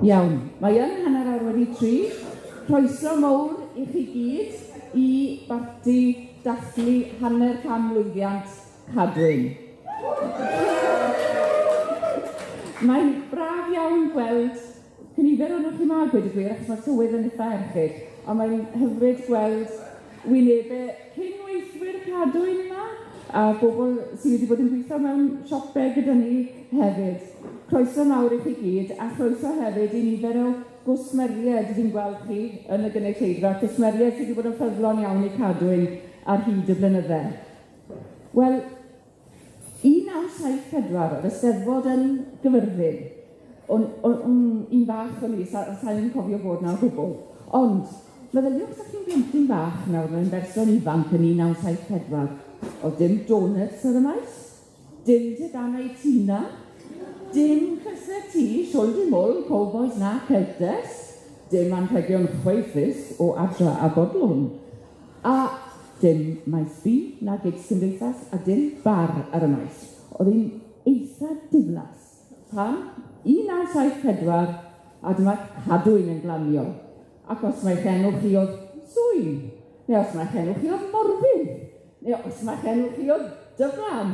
Iawn, mae yn 3:15. Croeso mowr i chi gyd i barti dathlu hanner canmlwyddiant Cadwyn. Mae'n braf iawn gweld cynifer ohonoch chi 'ma a gweud y gwir, achos ma'r tywydd yn itha erchyll, ond mae'n hyfryd gweld wynebe cyn-weithwyr Cadwyn yma, a bobl sydd wedi bod yn gweithio mewn siope gyda ni hefyd. Croeso mawr i chi gyd, a chroeso hefyd i nifer o gwsmeriaid fi'n gweld chi yn y gynulleidfa, cwsmeriaid sydd wedi bod yn ffyddlon iawn i Cadwyn ar hyd y blynydde. Wel, 1974, oedd y Steddfod yn Gyfyrddin. O'n un fach o'n i, sa i'n cofio bod 'na o gwbl. Ond, meddyliwch os chi'n blentyn bach nawr mewn berson ifanc yn 1974, o'dd dim donuts ar y maes, dim teganau Tina, dim crysau T, Siôl di Mwl, Cowbois na Celtes, dim anrhegion chwaethus o adra a Bodlwn, a dim maes B na gigs cymdeithas a dim bar ar y maes. O'dd hi'n eitha diflas. Pam? 1974, a dyma Cadwyn yn glanio. Ac os mai'ch enw chi o'dd Swyn, neu os mai'ch enw chi o'dd Morfydd, neu os mai'ch enw chi o'dd Dyfan,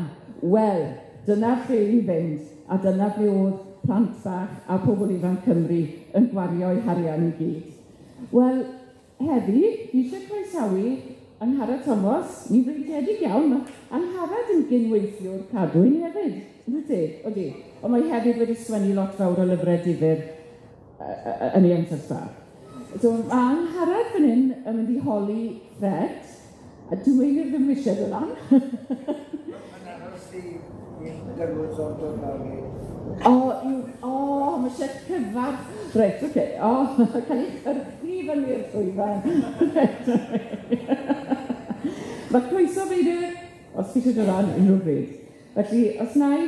wel, dyna lle i fynd, a dyna ble o'dd plant bach a pobl ifanc Cymru yn gwario'u harian i gyd. Wel, heddi, fi isie croesawu Angharad Tomos, ni'n freintiedig iawn, ma' Angharad yn gyn-weithiwr Cadwyn hefyd, yndydi? Odi, ond mae hefyd wedi sgwennu lot fawr o lyfrau difyr yn ei amser sbâr. So ma' Angharad fan hyn yn mynd i holi Fred, a dyw Meinir ddim eisiau dod lan. Mae'n aros i dangos o'n dod lawr i. O, o, ma' isie cyfarch. Reit, oce. O, cael ei chyrchu fyny'r llwyfan. Reit, Ma' croeso Meinir, os ti eisiau dod lan unrhyw bryd. Felly, os wna i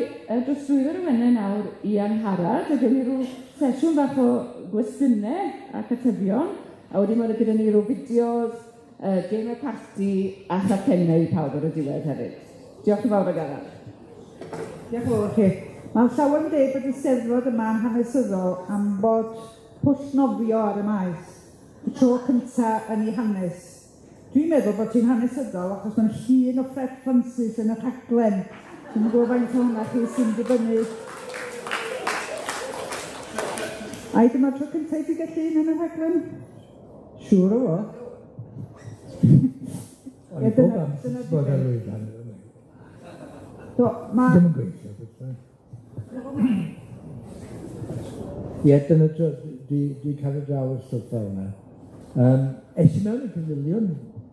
drosglwyddo'r awenau nawr i Angharad, a gewn ni ryw sesiwn bach o gwestiynau ac atebion, a wedyn ma' gyda ni ryw fideos, gemau parti a chacennau i pawb ar y diwedd hefyd. Diolch yn fawr Angharad. Diolch yn fawr chi. Mae llawer yn dweud bod y Steddfod yma'n hanesyddol am bod pwll nofio ar y maes, y tro cynta yn ei hanes. Dwi'n meddwl bod hi'n hanesyddol achos mae'n llun o Fred Francis yn y rhaglen. Dwi'm yn gwybod faint ohonoch chi sy'n dibynnu. Ai dyma'r tro cynta i ti gael llun yn y rhaglen? Siŵr o fod. O'n i bob amser bod ar lwyfan. Do, ma'... Ddim yn gweithio, beth bynnag. Ie, dyna tro, dwi cael y draw y stwff fel yna. Es i mewn i pafiliwn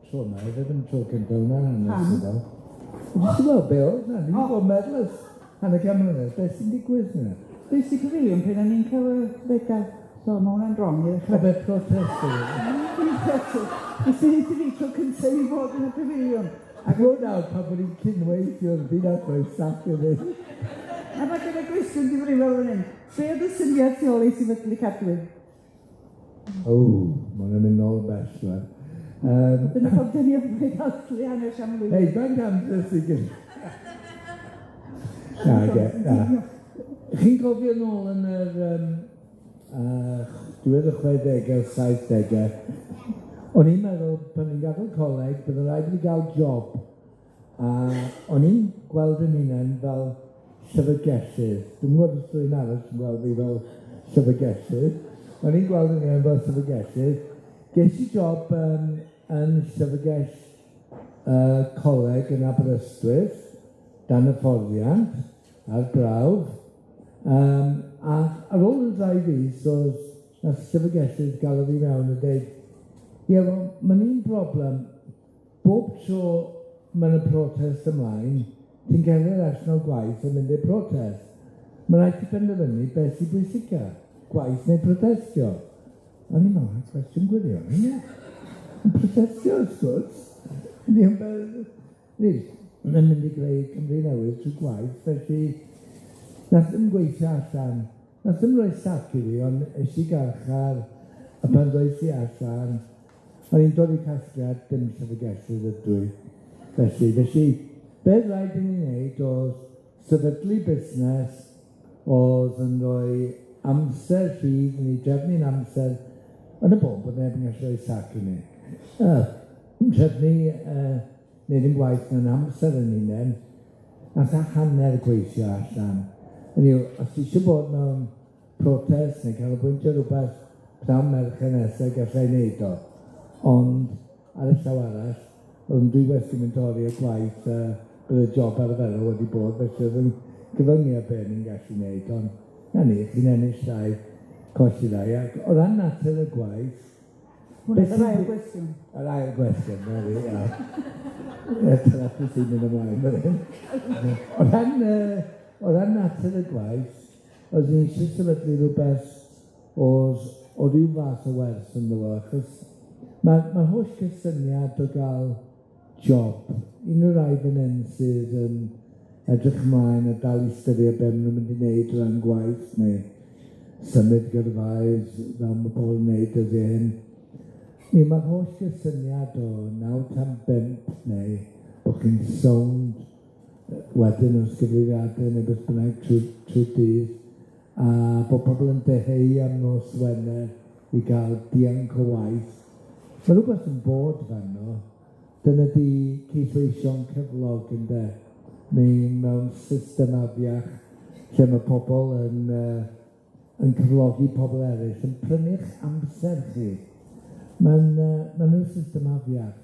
tro yma, oedd e ddim tro cyntaf hwnna hanesyddol. Jyst i weld be oedd 'na, ni 'di bod yn meddwl ers hanner can mlynedd, beth sy'n digwydd yna? Des i pafiliwn pryd o'n i'n cael y fedal, so ma' hwnna'n rong i ddechrau. O be' protest oedd e? Nes i ddeud fi tro cyntaf i fod yn y pafiliwn. Ac o nawr, pan bod ni'n cynweithio'r byd ar rhoi sac i fi. A ma' gyda gwestiwn difrifol fan hyn. Be oedd y syniad tu ôl i sefydlu Cadwyn? O, ma' hwnna'n mynd nôl bell, rwan. Dyna pam 'dan ni yn dathlu hanes can mlwydd. Hei, faint amser sy gyn... Nage, na. Chi'n cofio nôl yn yr diwedd y chwedege, saithdege, o'n i'n meddwl pan o'n i'n gadael coleg, bydde raid i fi gael job, a o'n i'n gweld yn hunan fel llyfrgellydd. Dwi'm yn gwybod os rywun arall yn gweld fi fel llyfrgellydd. O'n i'n gweld yn hunan fel llyfrgellydd. Ges i job yn llyfrgell coleg yn Aberystwyth, dan hyfforddiant, ar brawf. A ar ôl y ddau fis, o'dd nath llyfrgellydd galw fi mewn a deud, ie, wel, ma'n un broblem, bob tro ma' 'na protest ymlaen, ti'n cerdded allan o'r gwaith yn mynd i'r protest. Ma' raid ti benderfynu beth sy'n bwysica, gwaith neu protestio. O'n i'n meddwl, cwestiwn gwirion, ie. Yn protestio, wrth gwrs. Ni yn ni yn mynd i greu Cymru newydd trwy gwaith, felly nath ddim gweithio allan. Nath ddim rhoi sac i fi, ond es i garchar, a pan ddoes i allan, o'n i'n dod i casgliad dim llyfrgellydd ydw i. Felly, beth rhaid i ni wneud oedd sefydlu busnes oedd yn rhoi amser rhydd, ni drefnu'n amser, yn y bôn bod neb yn gallu rhoi sac i ni. Trefnu neud yn gwaith mewn amser yn hunain, nath a hanner gweithio allan. Hynny yw, os ti isio bod mewn protest neu canolbwyntio rhywbeth pnawn Mercher nesa, gallai wneud o. Ond ar y llaw arall, oedd yn dwywaith gymaint o oriau gwaith bydd y job arferol wedi bod, felly oedd yn gyfyngu ar be ni'n gallu wneud, ond na ni, chi'n ennill llai, colli llai, ac o ran natur y gwaith... Hwna yr ail gwestiwn. Yr ail gwestiwn, na fi, ia. Dyna sy'n mynd ymlaen, fan hyn. O ran natur y gwaith, oedd ni eisiau sefydlu rhywbeth oedd o ryw fath o werth ynddo fo, achos mae'r holl cysyniad o gael job, unrhyw rai fan hyn sydd yn edrych ymlaen a dal i ystyried be maen nhw'n mynd i wneud o ran gwaith neu symud gyrfaoedd fel mae pobl yn wneud dyddiau hyn. Mae'r holl gysyniad o 9 tan 5 neu bod chi'n sownd wedyn wrth gyfrifiadur neu beth bynnag trwy'r dydd, a bod pobl yn deheu am nos Wener i gael dianc o waith. Mae rhywbeth yn bod fanno. Dyna di ceisweision cyflog ynde. Neu mewn system afiach lle mae pobl yn cyflogi pobl eraill, yn prynu'ch amser chi. Mae'n nhw'n system afiach.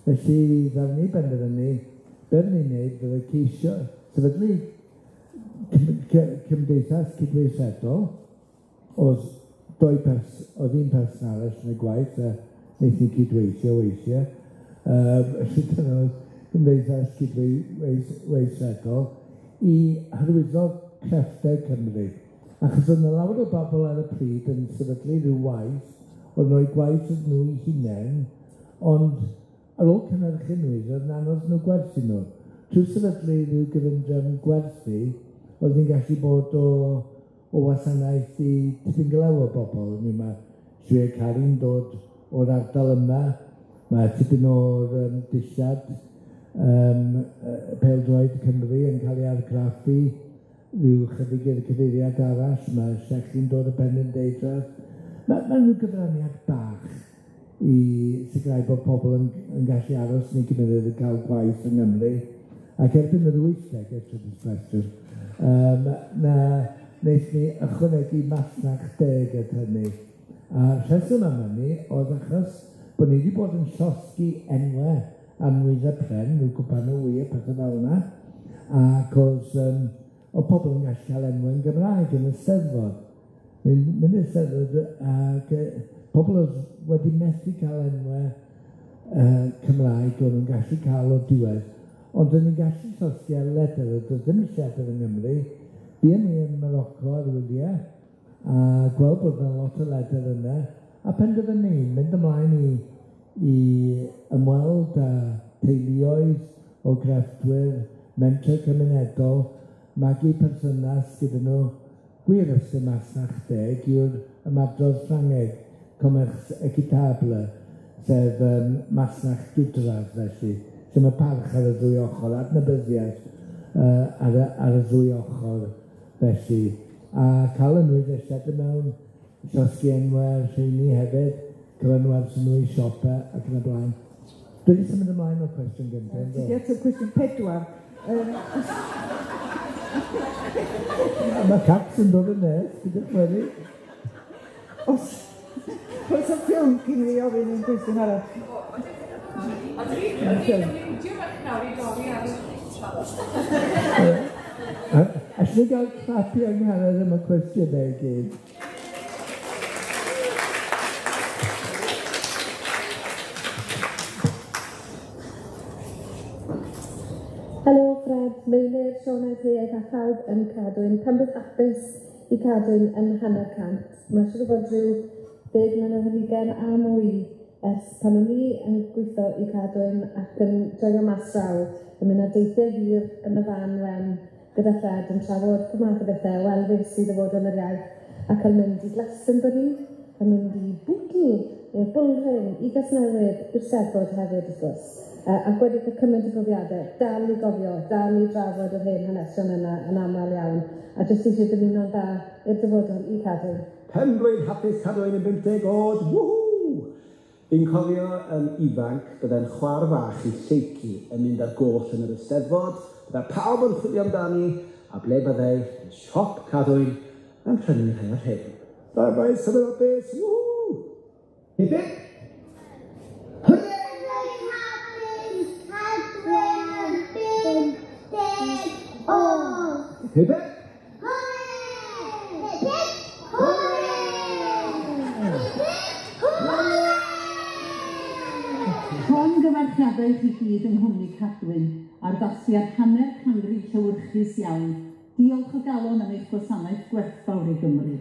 Felly, ddaru ni benderfynu, be fydden ni'n neud fydde ceisio sefydlu cymdeithas cydweithredol. Oedd oedd un person arall yn y gwaith, a wnaethon ni cydweithio weithiau. Felly dyna oedd cymdeithas cydweithredol i hyrwyddo crefftau Cymru. Achos oedd 'na lawer o bobl ar y pryd yn sefydlu rhyw waith, oedd yn rhoi gwaith iddyn nhw eu hunain, ond ar ôl cynhyrchu nwyddau, oedd yn anodd nhw gwerthu nhw. Trwy sefydlu rhyw gyfundrefn gwerthu, oedd ni'n gallu bod o wasanaeth i tipyn go lew o bobl. Ni mae Llu'r Cari'n dod o'r ardal yma, mae tipyn o'r dillad pêl-droed Cymru yn cael ei argraffu rhyw chydig i'r cyfeiriad arall, mae llechi'n dod o Penrhyndeudraeth. Mae'n rhyw gyfraniad bach i sicrhau bod pobl yn gallu aros yn eu cymuned yn cael gwaith yng Nghymru. Ac erbyn yr 80au, trydydd cwestiwn, na wnaethon ni ychwanegu masnach deg at hynny. A'r rheswm am hynny oedd achos bod ni wedi bod yn llosgi enwau ar nwyddau pren, rhyw gwpan o wy a pethau fel yna, ac oedd pobl yn gallu cael enwau yn Gymraeg yn y Steddfod. Ni'n mynd i'r Steddfod ac pobl oedd wedi methu cael enwau Cymraeg o'n nhw'n gallu cael o'r diwedd, ond o'n ni'n gallu llosgi ar leder, oedd ddim lledr yng Nghymru. Buon ni yn Morocco ar wyliau a gweld bod yna lot o leder yna, a penderfynu mynd ymlaen i ymweld â teuluoedd o grefftwyr, mentrau cymunedol, magu perthynas gyda nhw. Gwir ystyr masnach deg yw'r ymadrodd Ffrangeg, commerce équitable, sef masnach gydradd felly, lle mae parch ar y ddwy ochr, adnabyddiaeth ar y ddwy ochr felly. A cael y nwyddau lledr mewn llosgi enwau, rheini hefyd, cyflenwad sy'n nhw i siopa ac yn y blaen. Dwi wedi symud ymlaen o'r cwestiwn gyntaf, ynddo? Ti wedi ateb cwestiwn 4. Mae caps yn dod yn nes, gyda chweri. Os oes ffilm cyn i fi ofyn un cwestiwn arall. A dwi'n mewtio bach nawr i dorri ar y Allwn ni gael clap i Angharad am y cwestiynau i gyd? Helo Fred, Meinir, Sioned, Rhiaid a phawb yn Cadwyn. Pen-blwydd hapus i Cadwyn yn 150. Mae'n siŵr o fod rhyw 10 mlynedd ar hugain a mwy ers pan o'n i yn gweithio i Cadwyn ac yn joio mas draw, yn mynd ar deithiau hir yn y fan wen gyda Fred yn trafod pob math o bethau, wel beth sydd o fod yn yr iaith, ac yn mynd i Glastonbury, yn mynd i Bwcle, i'r Bullring, i Gasnewydd, i'r Steddfod hefyd wrth gwrs. Ac wedi cael cymaint o brofiadau, dal i gofio, dal i drafod yr hen hanesion yna yn aml iawn, a jyst eisiau dymuno'n dda i'r dyfodol i Cadwyn. Penblwydd hapus Cadwyn yn 50 oed, woohoo! Fi'n cofio yn ifanc, byddai'n chwar fach i Lleucu yn mynd ar goll yn yr Eisteddfod, byddai pawb yn chwilio amdani, a ble byddai yn siop Cadwyn yn prynu rhai o'r rhain. Bye bye, symud hapus, woohoo! Hip hip! Hwrê! Hip hip! Llongyfarchiadau i chi gyd yng nghwmni Cadwyn ar ddathliad hanner canrif llewyrchus iawn. Diolch o galon am eich gwasanaeth gwerthfawr i Gymru.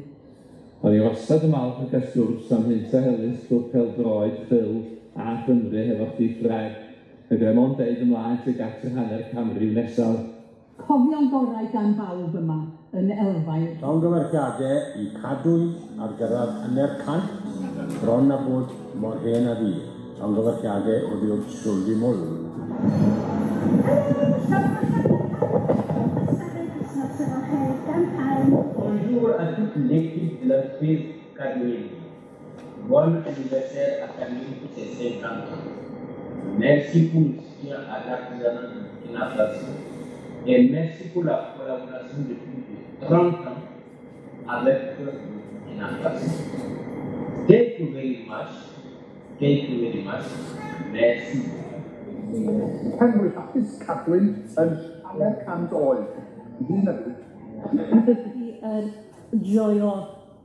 O'n i wastad yn falch o gael sgwrs am hynt a helynt Clwb Pêl-droed Rhyl a Chymru hefo chdi Fred. Fedra i mond deud ymlaen tuag at yr hanner canrif nesaf. Cofion gorau gan bawb yma yn Elfair. Llongyfarchiade i Cadwyn ar gyrradd hanner cant, bron a bod mor hen â fi. Llongyfarchiade oddi wrth Siwrdi Mwl. Bonjour à toute l'équipe de l'entreprise Cadwyn. Bon anniversaire à Cadwyn pour ses 50 ans. Merci pour le soutien à l'artisanat du Burkina Faso et merci pour la collaboration de plus de 30 ans avec le Burkina Faso. Thank you very much. Thank you very much. Merci. Penblwydd hapus Cadwyn yn hanner cant oed. Hyn a fi. Fi yn joio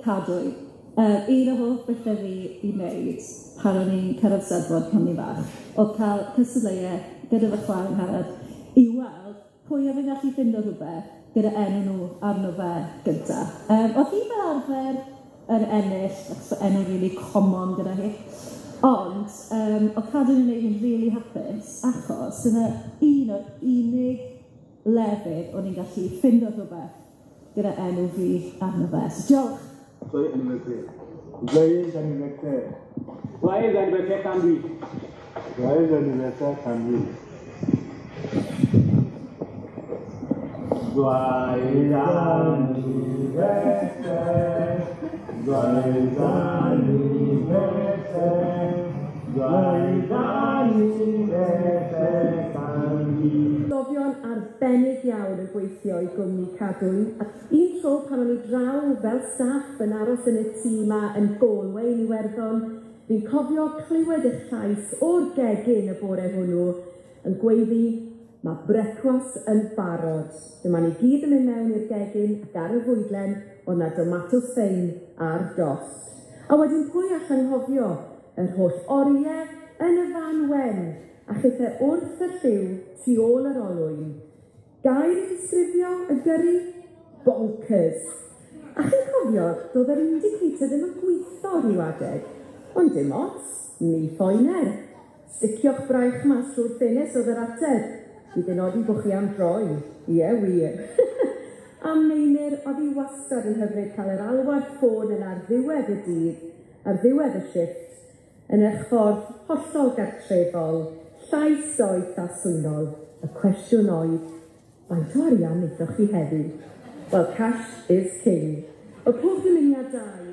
Cadwyn. Un o hoff bethau fi i wneud pan o'n i'n cyrraedd Steddfod pan o'n i'n fach, oedd cael cystadleuaeth gyda fy chwaer Angharad i weld pwy oedd yn gallu ffindo rhywbeth gyda enw nhw arno fe gynta. Oedd hi fel arfer yn ennill, achos oedd enw really common gyda hi. Ond oedd Cadwyn yn gwneud fi'n really hapus, achos dyna un o'r unig lefydd o'n i'n gallu ffindo rhywbeth gyda enw fi arno fe. So diolch! Joyeux anniversaire. Joyeux anniversaire. Joyeux anniversaire Cadwyn. Joyeux anniversaire Cadwyn. Joyeux anniversaire. Joyeux anniversaire. Joyeux anniversaire Cadwyn. Gofion arbennig iawn yn gweithio i gwmni Cadwyn. Un tro pan o'n i draw fel staff yn aros yn y tŷ 'ma yn Galway yn Iwerddon, fi'n cofio clywed eich llais o'r gegin y bore hwnnw yn gweiddi, "Mae brecwast yn barod." Dyma ni gyd yn mynd mewn i'r gegin ac ar y fwydlen oedd 'na domato ffein ar dost. A wedyn pwy all anghofio yr holl oriau yn y fan wen a chithe wrth y llyw tu ôl yr olwyn. Gair i ddisgrifio y gyrru? Bonkers. A chi'n cofio, doedd yr indicator ddim yn gweithio rhyw adeg. Ond dim ots, mi phoener. Sticio'ch braich mas trwy'r ffenest oedd yr ateb. I ddynodi bod chi am droi. Ie, wir. A Meinir, oedd hi wastad yn hyfryd cael yr alwad ffôn yna ar ddiwedd y dydd, ar ddiwedd y shifft, yn eich ffordd hollol gartrefol, llais doeth a swynol. Y cwestiwn oedd, faint o arian wnaethoch chi heddiw? Well, cash is king. Y pob dymuniad da i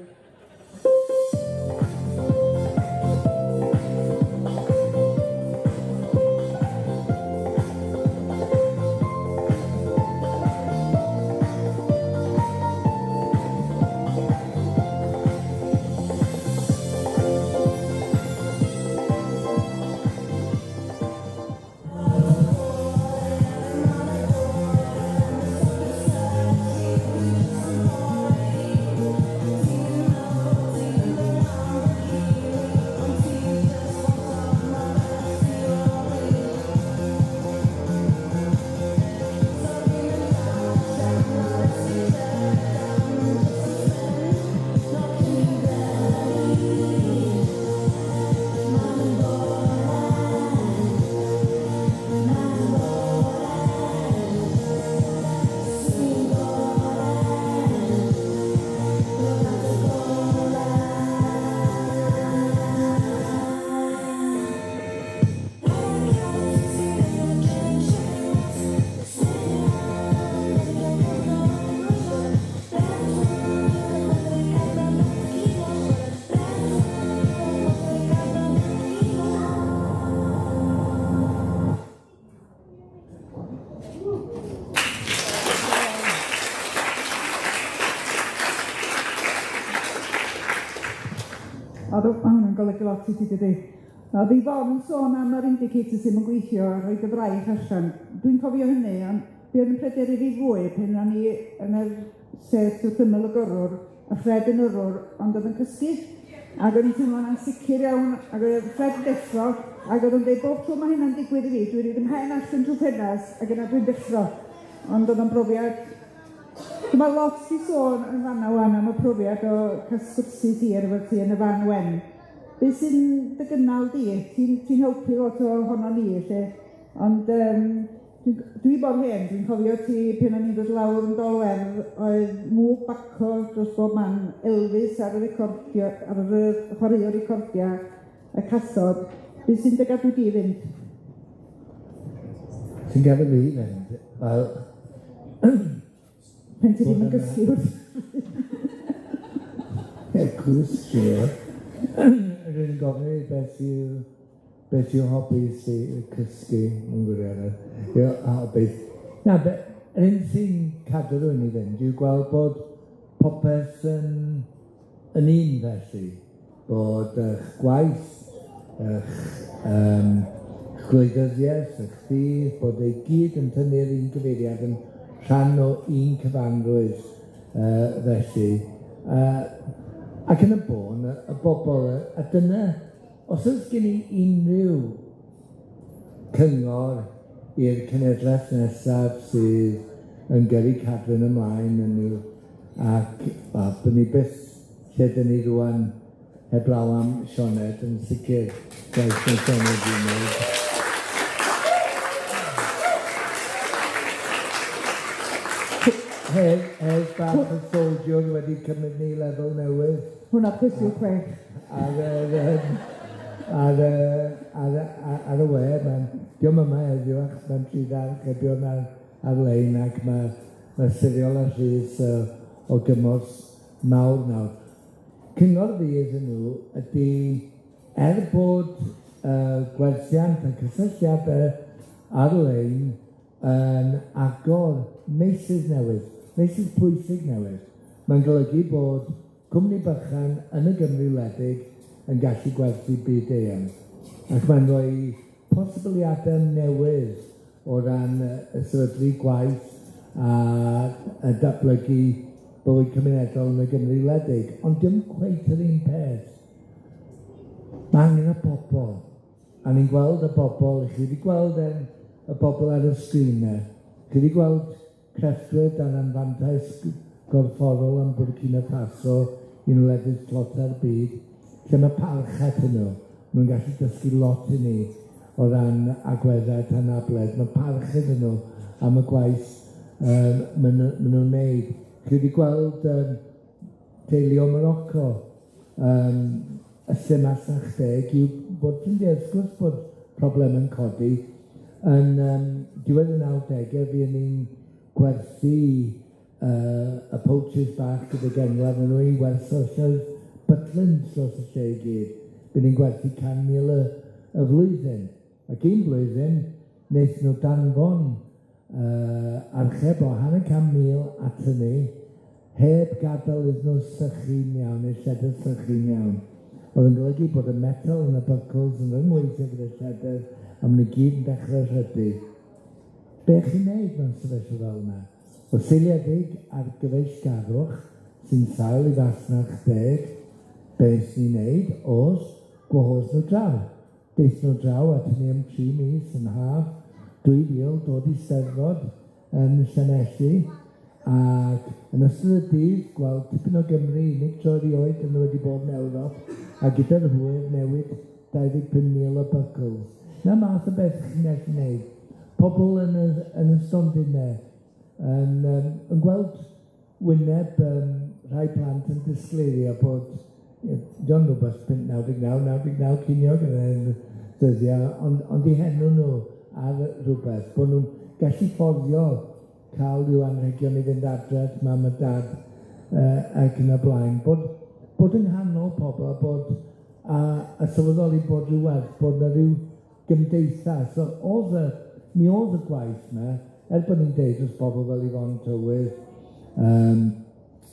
Oedd o, ma' hwnna'n golygu lot i ti dydi? O'dd Yvonne yn sôn am yr indicators ddim yn gweithio a rhoi dy fraich allan. Dwi'n cofio hynny, ond be oedd yn pryderu fi fwy pan o'n i yn yr sedd wrth ymyl y gyrrwr, a Fred yn yrrwr, ond oedd yn cysgu. Ac o'n i'n teimlo'n ansicr iawn, ac oedd Fred yn deffro, ac oedd o'n deud bob tro mae hynna'n digwydd i fi, dwi'n rhoid 'y mhen allan trwy ffenast, ac yna dwi'n deffro. Ond oedd o'n brofiad. Mae lot 'di sôn yn fanna ŵan am y profiad o cael sgwrsys hir efo ti yn y fan wen. Be sy'n dy gynnal di? Ti'n helpu lot ohonon ni 'lly, ond dwi mor hen, dwi'n cofio ti pan o'n i'n dod lawr yn Dolwerdd, oedd mwg baco dros bob man, Elvis ar y recordio, ar y chwaraewr recordia, y cathod. Be sy'n dy gadw di fynd? Sy'n gadw fi fynd? Wel, Pan ti ddim yn gysgu wrth. Cwsg, ie. Rwy'n gofyn i beth yw hobbies i cysgu mewn gwirionedd. Yw hobbies. Na, yr hyn sy'n cadw rhywun i fynd yw gweld bod popeth yn un felly. Bod eich gwaith, eich gwleidyddiaeth, eich ffydd, bod ei gyd yn tynnu'r un gyfeiriad yn rhan o un cyfanrwydd felly. Ac yn y bôn, y bobl, a dyna, os oes gen i unrhyw cyngor i'r cenedlaeth nesaf sydd yn gyrru Cadwyn ymlaen yn nhw, ac byddwn ni byth lle dyn ni rŵan heblaw am Sioned, yn sicr gwaith mae Sioned i'n wneud. Hedd bach y soldier wedi cymryd ni lefel newydd. Hwnna cwestiwn 6. Ar y we, diolch yma heddiw achos mae'n pryd archebion ar-lein ac mae Siriol a Rhys o gymorth mawr nawr. Cyngor fi iddyn nhw ydy, er bod gwerthiant a cysylltiadau ar-lein yn agor meysydd newydd, meysydd pwysig newydd, mae'n golygu bod cwmni bychan yn y Gymru wledig yn gallu gwerthu byd eang. Ac mae'n rhoi posibiliadau newydd o ran y sefydlu gwaith a datblygu bywyd cymunedol yn y Gymru wledig. Ond dim cweit yr un peth. Mae angen y bobl. A ni'n gweld y bobl, chi wedi gweld y bobl ar y sgrin 'na. Chi wedi gweld crefftwyr dan anfantais gorfforol yn Burkina Faso, un o wledydd tlota'r byd, lle mae parch atyn nhw. Maen nhw'n gallu dysgu lot i ni o ran agweddau anabledd. Mae parch iddyn nhw am y gwaith maen nhw'n wneud. Chi wedi gweld teulu o Morocco, y lle masnach deg yw bod ffrindiau, wrth gwrs bod problem yn codi. Yn diwedd y 90au, fuon ni'n gwerthu y poachers bach gyda genwar yn nhw i werthu Butlins dros y lle i gyd. Buon ni'n gwerthu 100,000 y flwyddyn. Ac un blwyddyn, wnaethon nhw danfon archeb o 500,000 atyn ni, heb gadael iddyn nhw sychu'n iawn, neu lledr sychu'n iawn. Oedd yn golygu bod y metal yn y buckles yn rhyngweithio gyda'r lledr, a maen nhw gyd yn dechrau rhydu. Be chi'n neud mewn sefyllfa fel yna? O seiliedig ar gyfeillgarwch sy'n sail i fasnach deg, be ni'n neud oedd gwahodd nhw draw. Daethon nhw draw at ni am 3 mis yn haf 2000, dod i Steddfod yn Llanelli, ac yn ystod y dydd gweld tipyn o Gymru, unig tro erioed yn wedi bod yn Ewrop, a gyda'r hwyr newid 25,000 o buckles. Na math o beth chi'n gallu neud. Pobl yn y stondinau yn gweld wyneb rhai plant yn disgleirio bod John rhywbeth 5.99, 99 ceiniog yn y dyddiau, ond eu henw nhw ar rhywbeth, bod nhw'n gallu fforddio cael rhyw anrhegion i fynd adre at mam a dad ac yn y blaen. Bod yng nghanol pobl a sylweddoli bod rhyw werth, bod yna rhyw gymdeithas. So, mi oedd y gwaith yma, er bod ni'n deud wrth bobl fel Yvonne Tywydd,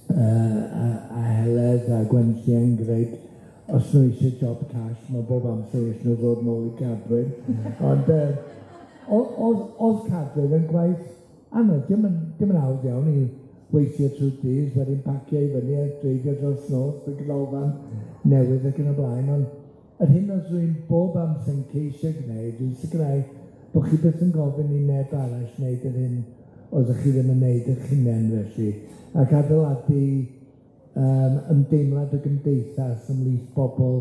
a Heledd a Gwenllian Grug, Os nhw eisiau job cash, mae bob amser eisiau nhw ddod nôl i Cadwyn. Ond oedd Cadwyn yn gwaith anodd, dim yn hawdd iawn i weithio trwy'r dydd, wedyn pacio i fyny a dreifio dros nos y ganolfan newydd ac yn y blaen. Ond yr hyn oedd rwy'n bob amser yn ceisio gwneud yw sicrhau bod chi byth yn gofyn i neb arall wneud yr hyn oeddech chi ddim yn wneud eich hunain felly, ac adeiladu ymdeimlad y gymdeithas ymhlith bobl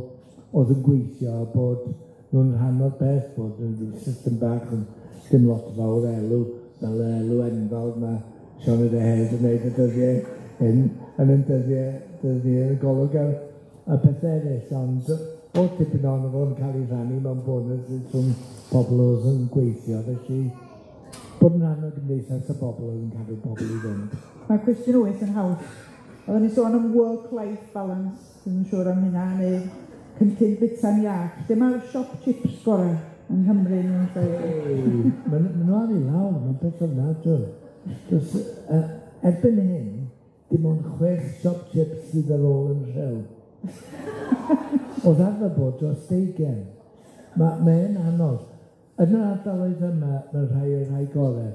oedd yn gweithio a bod nhw'n rhan o'r peth, bod yn rhyw system bach yn dim lot fawr elw, fel y elw enfawr mae Sioned Hedd yn wneud y dyddiau hyn, yn y dyddiau yn y golwg ar y pethau eraill, ond oedd tipyn ohono fo'n cael ei rhannu mewn bonuses rhwng pobl oedd yn gweithio, felly bod yn rhan o gymdeithas y bobl oedd yn cadw pobl i fynd. Mae cwestiwn 8 yn haws. Oedden ni'n sôn am work-life balance, ddim yn siŵr am hynna, neu cynllun bita'n iach. Lle mae'r siop chips gorau yng Nghymru neu'n Lloegr? Maen nhw ar i lawr, mae'n peth ofnadwy. Erbyn hyn, dim ond 6 siop chips sydd ar ôl yn Rhyl. Oedd arfer bod dros 20. Mae'n anodd. Yn yr ardaloedd yma, mae rhai o'r rhai gorau.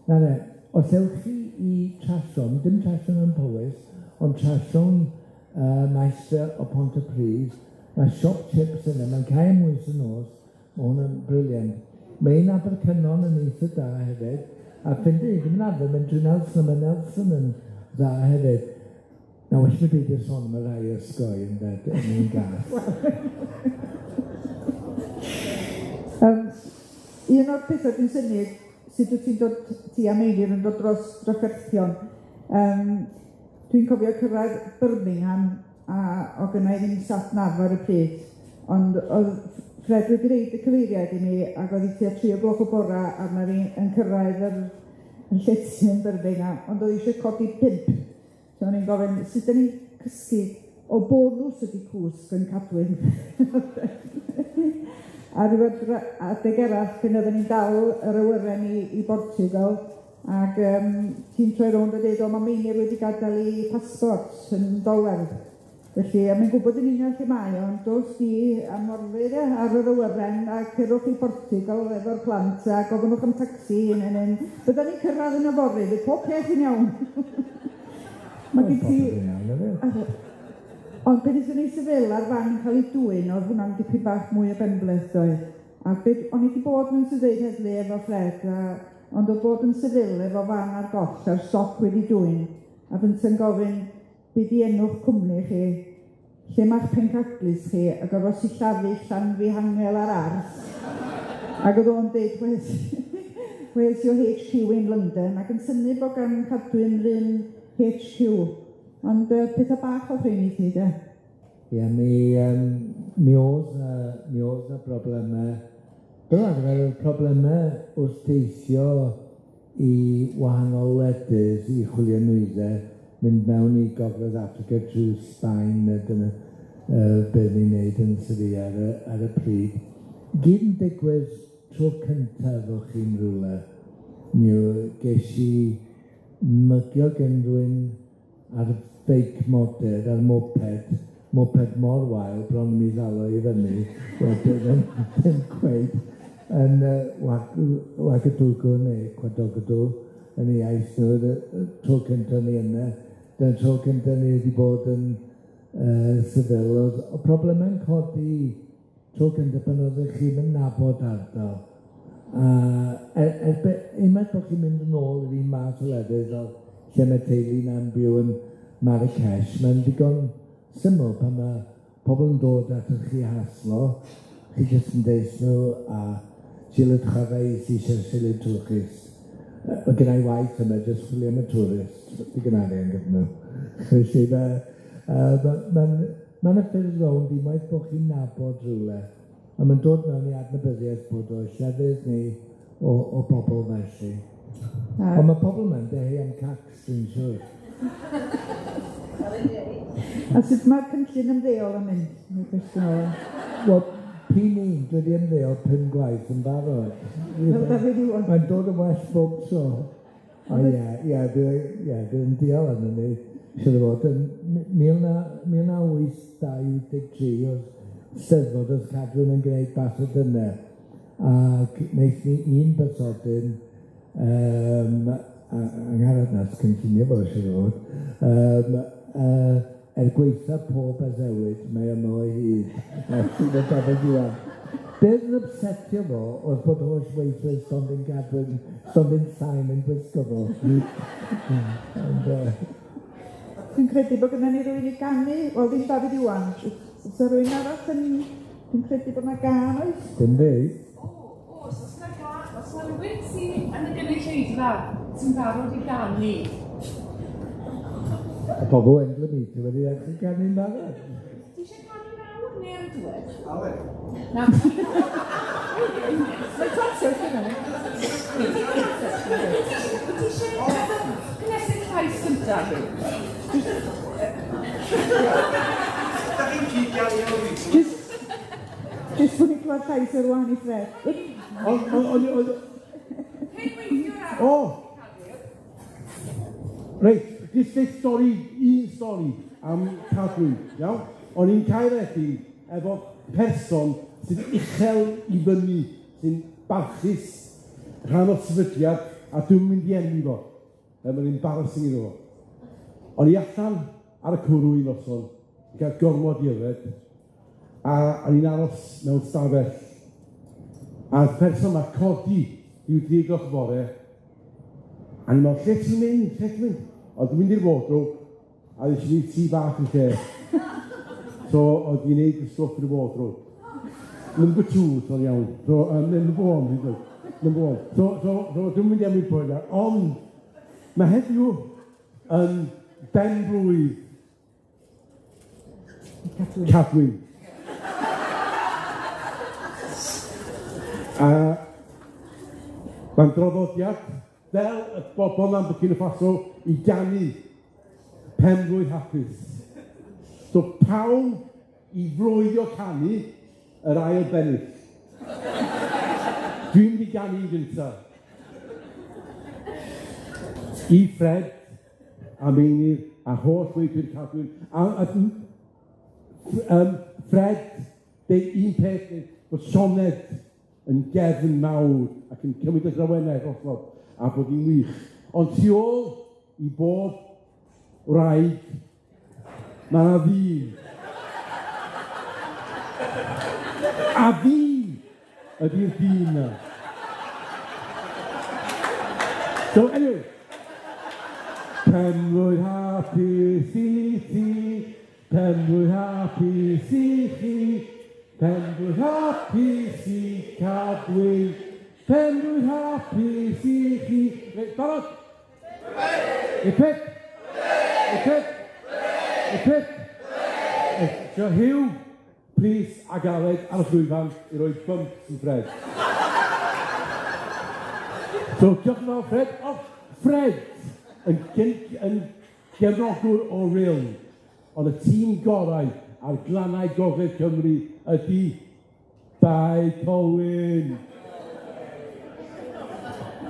Na ne, os ewch chi i Trallwng, dim Trallwng yn Powys, ond Trallwng Maestre o Pontypridd, mae siop chips yna, mae'n cau am 8 y nos, mae hwnna'n brilliant. Mae un Abercynon yn eitha da hefyd, a ffeindio i ddim yn arfer mynd drwy Nelson, mae Nelson yn dda hefyd. Na, well mi beidio sôn am y rhai osgoi yn dweud, yn un gas. Un o'r pethau dwi'n synnu, sut wyt ti'n dod, ti a Meinir yn dod dros drafferthion. Dwi'n cofio cyrraedd Birmingham a oedd gynna i ddim sat nav ar y pryd, ond oedd Fred wedi reid y cyfeiriad i mi ac oedd hi tua 3 o gloch y bora a ma' fi yn cyrraedd yr yn llety yn Birmingham, ond oedd eisiau codi 5. So o'n i'n gofyn, sut 'dan ni'n cysgu? O bonws ydi cwsg yn Cadwyn. A rywbeth adeg arall pan oedden ni'n dal yr awyren i Portugal, ac ti'n troi rownd a deud, o, mae Meinir wedi gadael ei pasbort yn Doler. Felly, a mae'n gwybod yn union lle mae o, ond dos di a morfydd ar yr awyren a cerwch i Portugal efo'r plant a gofynnwch am taxi yn un. Byddan ni'n cyrraedd yn yfory, fydd pob peth yn iawn. Mae gen ti... Ond be wnaethon ni Seville a'r fan yn cael ei dwyn, oedd hwnna'n dipyn bach mwy o benbleth doedd. A o'n i wedi bod mewn swyddfeydd heddlu efo Fred, ond oedd bod yn Seville efo fan ar goll a'r stoc wedi dwyn, a fynta'n gofyn, be di enw'ch cwmni chi, lle mae'ch pencadlys chi, ac oedd o sillafu Llanfihangel ar Ars. Ac oedd o'n deud, where's your HQ in London? Ac yn synnu bod gan Cadwyn run HQ. Ond pethau bach o'dd rheini ti, de? Ie, mi oedd 'na broblemau. Fel arfer, oedd problemau wrth deithio i wahanol wledydd i chwilio nwyddau, mynd mewn i Gogledd Affrica trwy Sbaen, a dyna be ni'n neud yn Sevilla ar y pryd. Gyd yn digwydd tro cyntaf o'ch chi'n rhywle. Ges i mygio gen rhywun ar beic modur, ar moped mor wael, bron i mi ddal o i fyny, wedyn yn cweith, yn Ouagadougou neu Quadogadou yn ei iaith nhw, y tro cyntaf ni yna. Dyna'r tro cyntaf ni wedi bod yn Seville. Oedd y problemau'n codi tro cyntaf pan oeddech chi'n mynd nabod ardal. A unwaith bod chi'n mynd yn ôl i'r un math o lefydd fel lle mae teulu na'n byw yn Marrakesh, mae'n ddigon syml pan mae pobl yn dod atoch chi haslo, chi jyst yn deud nhw a si le travail ici chercher les touristes. Mae gen i waith yma, jyst chwilio am y tourist, digon arian gyda nhw. Felly mae'n y ffyrdd rownd unwaith bod chi'n nabod rhywle, a mae'n dod mewn i adnabyddiaeth bod o llefydd neu o bobl felly. Ond mae pobl yma'n deheu am cacs, dwi'n siŵr. A sut mae'r cynllun ymddeol yn mynd? Mae'n cwestiwn ola. Wel, p'un un, dwi wedi ymddeol 5 gwaith yn barod. Fel Dafydd Iwan. Mae'n dod yn well bob tro. O ie, ie, dwi'n diol arno ni. siŵr o fod, yn 1982 oedd Steddfod oedd Cadwyn yn gwneud bathodynnau, ac wnaeth ni un bathodyn Angharad nath cynllunio fo, siŵr o fod, er gwaetha pob addewid, mae yma o hyd. Be oedd yn upsetio fo oedd bod holl weithwyr stondin Cadwyn, stondin sain yn gwisgo fo. Ond, Dwi'n credu bod gynnon ni rywun i ganu, wel ddim Dafydd Iwan, oes 'na rywun arall yn, dwi'n credu bod 'na gân oes? Dim fi. O, oes, oes 'na gân, oes 'na rywun sy yn y gynulleidfa sy'n barod i ganu? Y pobl Wendla wedi dechrau canu'n barod. Ti eisiau canu nawr neu ar y diwedd? Awen. Na. Mae'n clatsio wrth hynna. Ti eisiau cynhesu'r llais gyntaf? Da chi'n cyd ganu o fi? Jyst bod ni'n clywed llais ar wahân i Fred. Ond, Cyn weithio ar o! Reit, jyst deud stori, un stori am Cadwyn, iawn? O'n i'n Caeredin efo person sy'n uchel i fyny, sy'n barchus, rhan o'r sefydliad, a dwi'm mynd i enwi fo. Mae'n embarrassing iddo fo. O'n i allan ar y cwrw un noson, yn cael gormod i yfed, a o'n i'n aros mewn stafell, a'r person 'ma codi ryw 3 gloch y bore, a o'n i'n meddwl, lle ti'n mynd, lle ti'n mynd? Oedd dwi'n mynd i'r wardrobe, a nes i wneud tŷ bach yn lle. So, oedd hi'n neud y stwff yn y wardrobe. Number 2, so iawn. So, number 1, fi'n dweud. Number 1. So, dwi'n mynd i enwi pwy yna, ond mae heddiw yn ben-blwydd Cadwyn. A mae'n draddodiad fel y bobl na'n Burkina Faso i ganu pen-blwydd hapus. So pawb i floeddio canu yr ail bennill. Dwi'n mynd i ganu yn gyntaf. I Fred a Meinir a holl weithwyr Cadwyn. Fred, deud un peth, bod Sioned yn gefn mawr ac yn cymryd y drawennau drosodd a bod hi'n wych. Ond tu ôl i bob wraig, mae 'na ddyn. A fi ydi'r dyn 'na. So anyway, pen-blwydd hapus i ti, pen-blwydd hapus i chi, pen-blwydd hapus i Cadwyn, pen-blwydd hapus i chi. Reit, barod? Hip hip! Hip hip! Hip hip! So Huw, Prys ac Aled ar y llwyfan i roi bumps i Fred. So diolch yn fawr Fred. O, Fred yn gefnogwr o Rhyl, ond y tîm gorau ar glannau Gogledd Cymru ydy Bae Colwyn.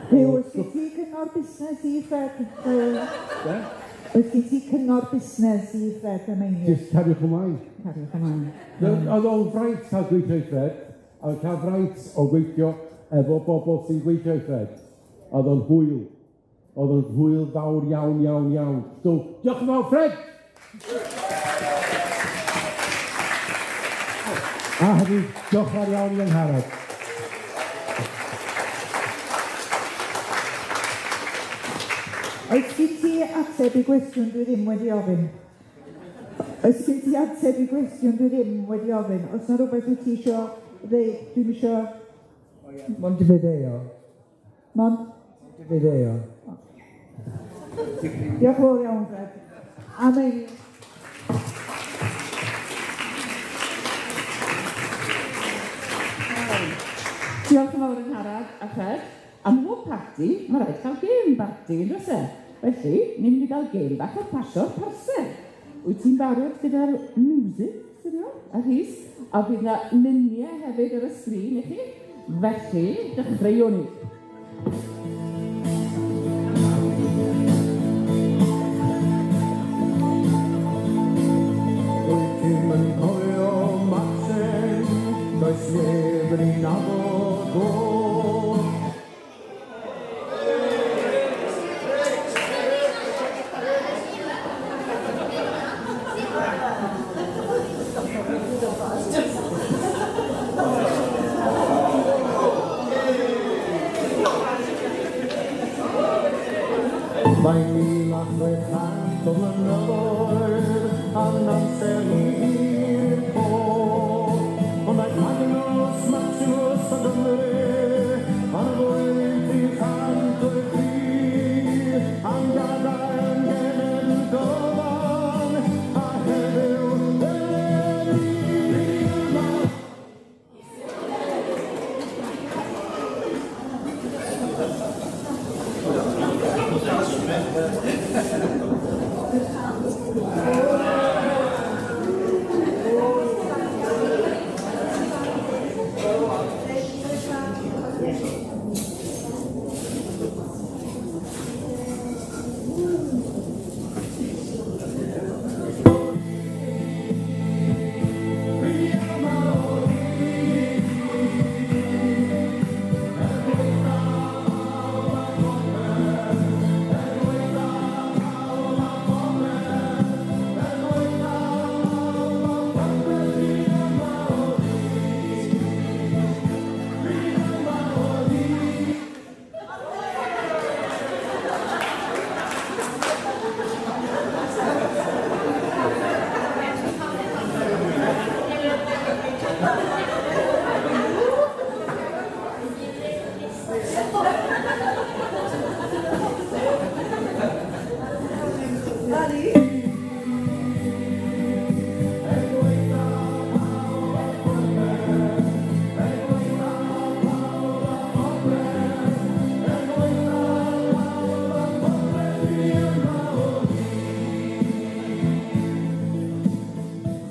Huw, oes gen ti cyngor busnes i Fred? Be? Oes gen ti cyngor busnes i Fred a Meinir? Jyst cariwch ymlaen. Cariwch ymlaen. Oedd o'n fraint cael gweithio i Fred, a oedd cael fraint o gweithio efo bobl sy'n gweithio i Fred. Oedd o'n hwyl. Oedd o'n hwyl fawr iawn, iawn, iawn. So, diolch yn fawr, Fred! A hefyd, diolch yn fawr iawn i Angharad. Oes gen ti ateb i gwestiwn dwi ddim wedi ofyn? Oes gen ti ateb i gwestiwn dwi ddim wedi ofyn? Oes 'na rywbeth wyt ti isio ddeud? Dwi'm isio... Montevideo. Montevideo. Diolch yn fawr iawn, Fred. A Meinir. Diolch yn fawr Angharad a Fred. A mhob parti, mae rhaid cael gêm barti, yn does e? Felly, ni'n mynd i gael gêm bach o pasio'r parsel. Wyt ti'n barod gyda'r music, Siriol, a Rhys? A bydd 'na luniau hefyd ar y sgrin i chi. Felly, dechreuwn ni. Mae 1600 o flynyddoedd a'n amser i hir i'r côr. Ond mae Magnus Maximus o Gymru ar y flwyddyn 303 am gadael genedl gyfan a heddiw eleni yma.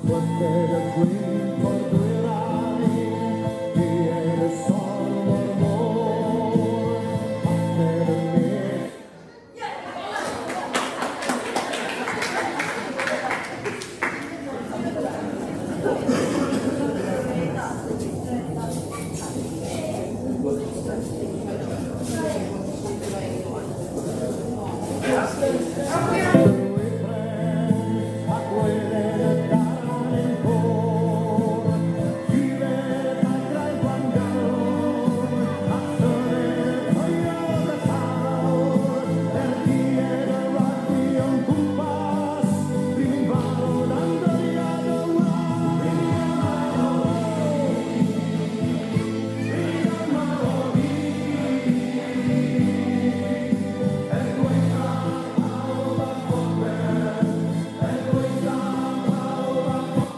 Chwythed y gwynt o'r dwyrain, duedd y storm o'r môr, parthed y medd Drwy pren a gwaered y darn côr, Hufedd a graig Gwangalon, a thyred y toeodd y llawr, er duedd y ragdi o'n gwmpas, ry'n ni'n barod am doriad y wlad. Ry'n yma o hyd, er gwaetha pawb a phopeth, er gwaetha pawb a phopeth.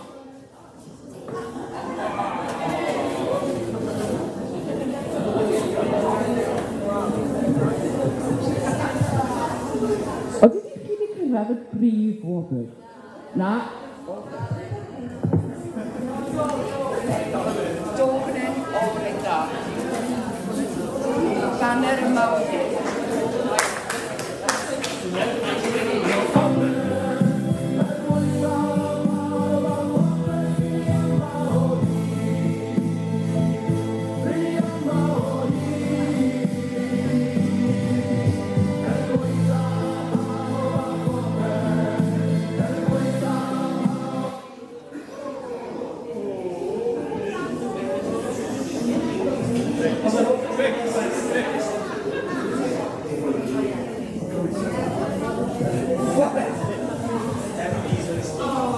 Oedden chi wedi cyrraedd y brif wobr? Na? Do fan hyn, o fan hyn da. Banner yma o hyd.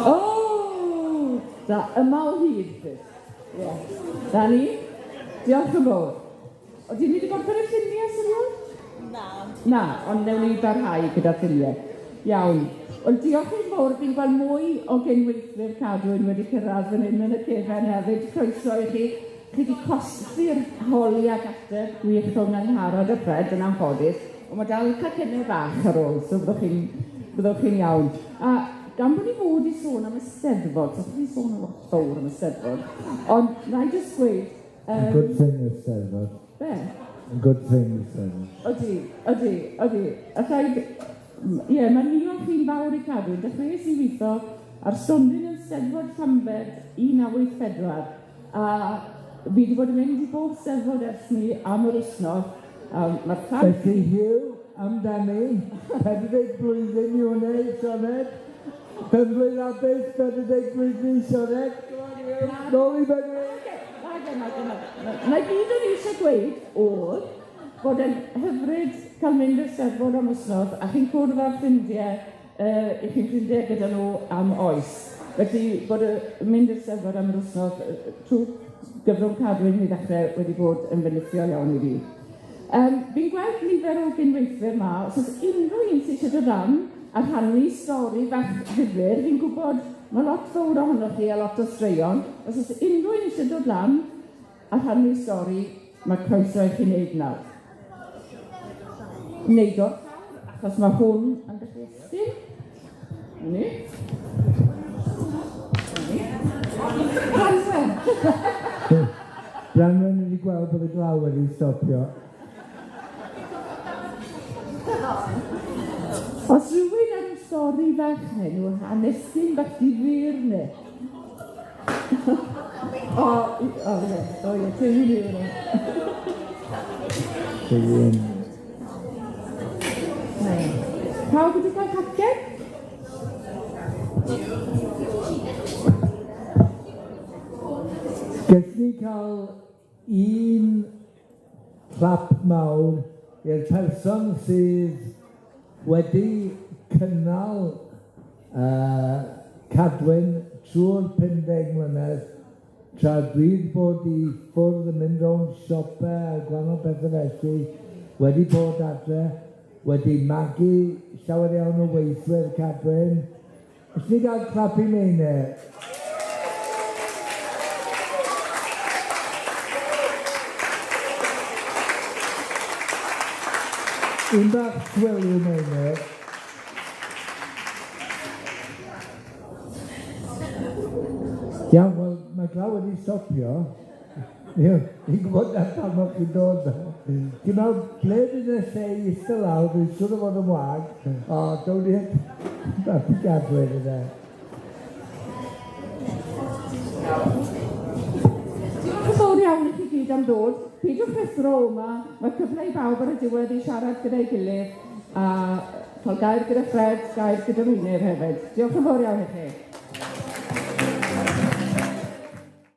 O! Da, yma o hyd, Chris. Ie. Da ni. Diolch yn fawr. Odyn ni wedi gorffen y lluniau, Sylwia? Na. Na, ond newn ni barhau gyda'r lluniau. Iawn. Wel, diolch yn fawr. Fi'n gweld mwy o gyn-weithwyr Cadwyn wedi cyrraedd fan hyn yn y cefen hefyd. Croeso i chi. Chi wedi cosbi'r holi ac ateb gwych rhwng Angharad a Fred yn anffodus, ond mae dal cacennau bach ar ôl, so byddwch chi'n iawn. A gan bod ni fod i sôn am y Steddfod, so chi sôn yn lot fawr am y Steddfod, ond na i jyst gweud... A good thing y Steddfod. Be? A good thing y Steddfod. Ydy, ydy, ydy. Alla i... Ie, mae'n niolch chi'n fawr i Cadwyn. Dechreuais i weithio ar stondin yn Steddfod Llambed 1984, a fi wedi bod yn mynd i bob Steddfod ers ni am yr wythnos. Mae'r plant... Felly Hugh, amdani, 40 blwyddyn i wneud, Sioned. 5 blwydd hapus, 40 blwyddyn, Sioned. Come on, Hugh, nôl i fyny. Na, na, na, na. Na gyd o'n i eisiau gweud oedd, bod e'n hyfryd cael mynd i'r Steddfod am wythnos a chi'n cwrdd â'r ffrindiau, i chi'n ffrindiau gyda nhw am oes. Felly bod y mynd i'r Steddfod am yr wythnos trwy gyfrwng Cadwyn i ddechrau wedi bod yn beneithiol iawn i fi. Fi'n gweld nifer o gynweithwyr 'ma, os oes unrhyw un sydd eisiau dod ran a rhannu stori bach ddifyr, fi'n gwybod mae lot fawr ohonoch chi a lot o straeon, os oes unrhyw un eisiau dod lan a rhannu stori, mae croeso i chi wneud nawr. Wneud o'r llawr, achos mae hwn yn gallu estyn. Ni. Branwen! Branwen wedi gweld bod y glaw wedi stopio. Os rhywun ar y stori fach neu nhw hanesyn bach difyr neu... O, o ie, o ie, teulu ni yw hwnna. Pawb wedi cael cacen? Gallwn ni cael un clap mawr i'r person sydd wedi cynnal Cadwyn trwy'r 50 mlynedd, tra dwi 'di bod i ffwrdd yn mynd rownd siope a gwahanol pethe felly, wedi bod adre, wedi magu llawer iawn o weithwyr Cadwyn. Os ni gael clap i Meinir? Un bach swil i Meinir. Iawn, wel, mae glaw wedi stopio. Ie, fi'n gwybod na pam o'ch chi'n dod. Ti'n meddwl, ble bydd y lle i eistedd lawr, dwi'n siŵr o fod yn wag. O, down ni at y Gadwyn yna. Diolch yn fawr iawn i chi gyd am ddod. Peidiwch rhuthro yma, mae cyfle i bawb ar y diwedd i siarad gyda'i gilydd a cael gair gyda Fred, gair gyda Meinir hefyd. Diolch yn fawr iawn i chi.